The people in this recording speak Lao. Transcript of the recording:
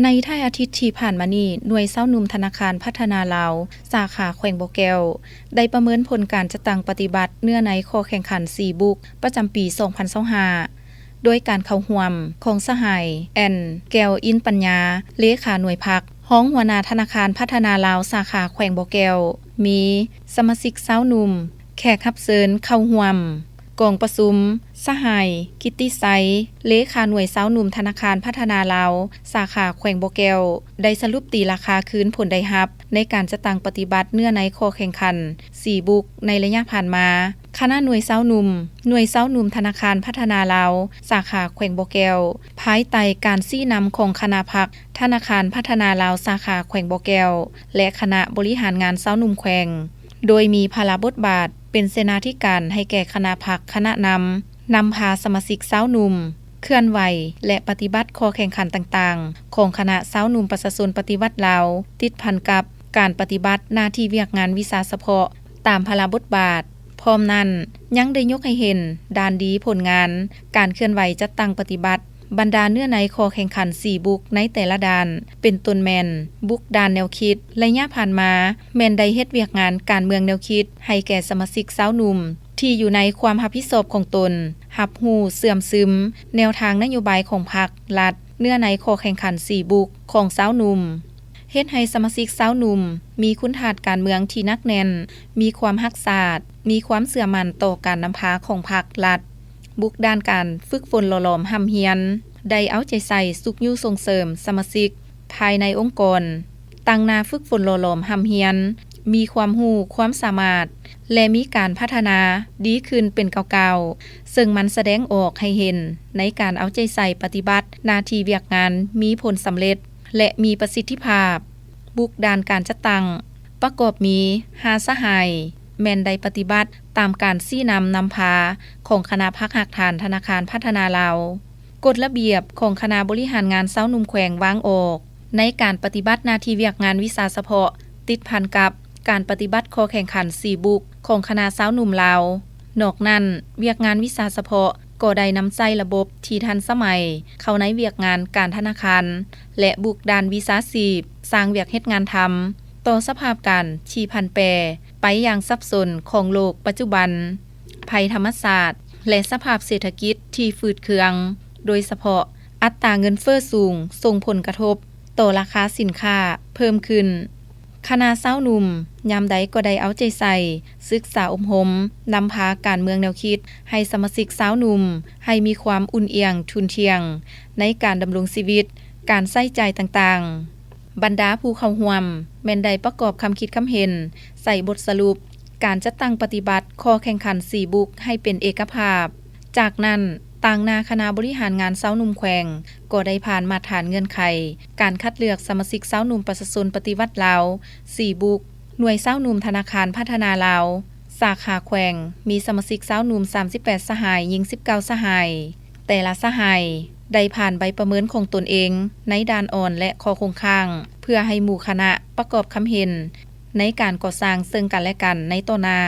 ໃນທ້າຍອາທິດທີ່ຜ່ານມານີ້, ໜ່ວຍຊາວໜຸ່ມທະນາຄານພັດທະນາລາວ ສາຂາແຂວງບໍ່ແກ້ວ ໄດ້ປະເມີນຜົນການຈັດຕັ້ງປະຕິບັດເນື້ອໃນຂໍ້ແຂ່ງຂັນສີ່ບຸກ ປະຈຳປີສອງພັນຊາວຫ້າ ໂດຍການເຂົ້າຮ່ວມຂອງສະຫາຍ ແອນ ແກ້ວອິນປັນຍາ ເລຂາໜ່ວຍພັກ, ຮອງຫົວໜ້າທະນາຄານພັດທະນາລາວ ສາຂາແຂວງບໍ່ແກ້ວ, ມີສະມາຊິກຊາວໜຸ່ມ, ແຂກຮັບເຊີນເຂົ້າຮ່ວມກອງປະຊຸມ, ສະຫາຍ ກິດຕິໄຊ ເລຂາໜ່ວຍຊາວໜຸ່ມທະນາຄານພັດທະນາລາວ ສາຂາແຂວງບໍ່ແກ້ວ ໄດ້ສະຫຼຸບຕີລາຄາຄືນຜົນໄດ້ຮັບໃນການຈັດຕັ້ງປະຕິບັດເນື້ອໃນຂໍ້ແຂ່ງຂັນສີ່ບຸກໃນໄລຍະຜ່ານມາ. ຄະນະໜ່ວຍຊາວໜຸ່ມ, ໜ່ວຍຊາວໜຸ່ມທະນາຄານພັດທະນາລາວ ສາຂາແຂວງບໍ່ແກ້ວ ພາຍໃຕ້ການຊີ້ນຳຂອງຄະນະພັກທະນາຄານພັດທະນາລາວ ສາຂາແຂວງບໍ່ແກ້ວ ແລະ ຄະນະບໍລິຫານງານຊາວໜຸ່ມແຂວງ ໂດຍມີພາລະບົດບາດເປັນເສນາທິການໃຫ້ແກ່ຄະນະພັກຄະນະນຳ, ນຳພາສະມາຊິກຊາວໜຸ່ມ ເຄື່ອນໄຫວ ແລະ ປະຕິບັດຂໍ້ແຂ່ງຂັນຕ່າງໆ ຂອງຄະນະຊາວໜຸ່ມປະຊາຊົນປະຕິວັດລາວ ຕິດພັນກັບການປະຕິບັດໜ້າທີ່ວຽກງານວິຊາສະເພາະຕາມພາລະບົດບາດ. ພ້ອມນັ້ນ, ຍັງໄດ້ຍົກໃຫ້ເຫັນດ້ານດີຜົນງານການເຄື່ອນໄຫວຈັດຕັ້ງປະຕິບັດ ບັນດາເນື້ອໃນຂໍ້ແຂ່ງຂັນສີ່ບຸກໃນແຕ່ລະດ້ານ, ເປັນຕົ້ນແມ່ນ ບຸກດ້ານແນວຄິດ, ໄລຍະຜ່ານມາແມ່ນໄດ້ເຮັດວຽກງານການເມືອງແນວຄິດໃຫ້ແກ່ສະມາຊິກຊາວໜຸ່ມ ທີ່ຢູ່ໃນຄວາມຮັບຜິດຊອບຂອງຕົນ ຮັບຮູ້ເຊື່ອມຊຶມແນວທາງນະໂຍບາຍຂອງພັກ, ລັດ, ເນື້ອໃນຂໍ້ແຂ່ງຂັນສີ່ບຸກຂອງຊາວໜຸ່ມ, ເຮັດໃຫ້ສະມາຊິກຊາວໜຸ່ມມີຄຸນທາດການເມືອງທີ່ໜັກແໜ້ນ, ມີຄວາມຮັກຊາດ, ມີຄວາມເຊື່ອໝັ້ນຕໍ່ການນຳພາຂອງພັກ, ລັດ. ບຸກດ້ານການຝຶກຝົນຫຼໍ່ຫຼອມຮ່ຳຮຽນ ໄດ້ເອົາໃຈໃສ່ຊຸກຍູ້ສົ່ງເສີມສະມາຊິກພາຍໃນອົງກອນ, ຕັ້ງໜ້າຝຶກຝົນຫຼໍ່ຫຼອມຮ່ຳຮຽນ, ມີຄວາມຮູ້ຄວາມສາມາດ ແລະ ມີການພັດທະນາດີຂຶ້ນເປັນກ້າວໆ, ເຊິ່ງມັນສະແດງອອກໃຫ້ເຫັນໃນການເອົາໃຈໃສ່ປະຕິບັດໜ້າທີ່ວຽກງານມີຜົນສຳເລັດ ແລະ ມີປະສິດທິພາບ. ບຸກດ້ານການຈັດຕັ້ງ ປະກອບມີຫ້າສະຫາຍ ແມ່ນໄດ້ປະຕິບັດຕາມການຊີ້ນຳນຳພາຂອງຄະນະພັກຮາກຖານທະນາຄານພັດທະນາລາວ, ກົດລະບຽບຂອງຄະນະບໍລິຫານງານຊາວໜຸ່ມແຂວງວາງອອກ ໃນການປະຕິບັດໜ້າທີ່ວຽກງານວິຊາສະເພາະ ຕິດພັນກັບການປະຕິບັດຂໍ້ແຂ່ງຂັນສີ່ບຸກຂອງຄະນະຊາວໜຸ່ມລາວ. ນອກນັ້ນ, ວຽກງານວິຊາສະເພາະກໍໄດ້ນຳໃຊ້ລະບົບທີ່ທັນສະໄໝເຂົ້າໃນວຽກງານການທະນາຄານ ແລະ ບຸກດ້ານວິຊາຊີບ, ສ້າງວຽກເຮັດງານທຳ ຕໍ່ສະພາບການທີ່ຜັນແປໄປຢ່າງສັບສົນຂອງໂລກປັດຈຸບັນ, ໄພທຳມະຊາດ ແລະ ສະພາບເສດຖະກິດທີ່ຝືດເຄືອງ, ໂດຍສະເພາະອັດຕາເງິນເຟີ້ສູງ ສົ່ງຜົນກະທົບຕໍ່ລາຄາສິນຄ້າເພີ່ມຂຶ້ນ. ຄະນະຊາວໜຸ່ມຍາມໃດກໍໄດ້ເອົາໃຈໃສ່ສຶກສາອົບຮົມ, ນຳພາການເມືອງແນວຄິດໃຫ້ສະມາຊິກຊາວໜຸ່ມ ໃຫ້ມີຄວາມອຸ່ນອຽງທຸ່ນທ່ຽງໃນການດຳລົງຊີວິດ, ການໃຊ້ຈ່າຍຕ່າງໆ. ບັນດາຜູ້ເຂົ້າຮ່ວມແມ່ນໄດ້ປະກອບຄຳຄິດຄຳເຫັນໃສ່ບົດສະຫຼຸບການຈັດຕັ້ງປະຕິບັດຂໍ້ແຂ່ງຂັນສີ່ບຸກໃຫ້ເປັນເອກະພາບ. ຈາກນັ້ນ, ຕາງໜ້າຄະນະບໍລິຫານງານຊາວໜຸ່ມແຂວງ ກໍໄດ້ຜ່ານມາດຖານເງື່ອນໄຂການຄັດເລືອກສະມາຊິກຊາວໜຸ່ມປະຊາຊົນປະຕິວັດລາວສີ່ບຸກ. ໜ່ວຍຊາວໜຸ່ມທະນາຄານພັດທະນາລາວ ສາຂາແຂວງ ມີສະມາຊິກຊາວໜຸ່ມສາມສິບແປດສະຫາຍ, ຍິງສິບເກົ້າສະຫາຍ. ແຕ່ລະສະຫາຍໄດ້ຜ່ານໃບປະເມີນຂອງຕົນເອງໃນດ້ານອ່ອນ ແລະ ຂໍ້ຄົງຄ້າງ ເພື່ອໃຫ້ໝູ່ຄະນະປະກອບຄຳເຫັນໃນການກໍ່ສ້າງເຊິ່ງກັນແລະກັນໃນຕໍ່ໜ້າ.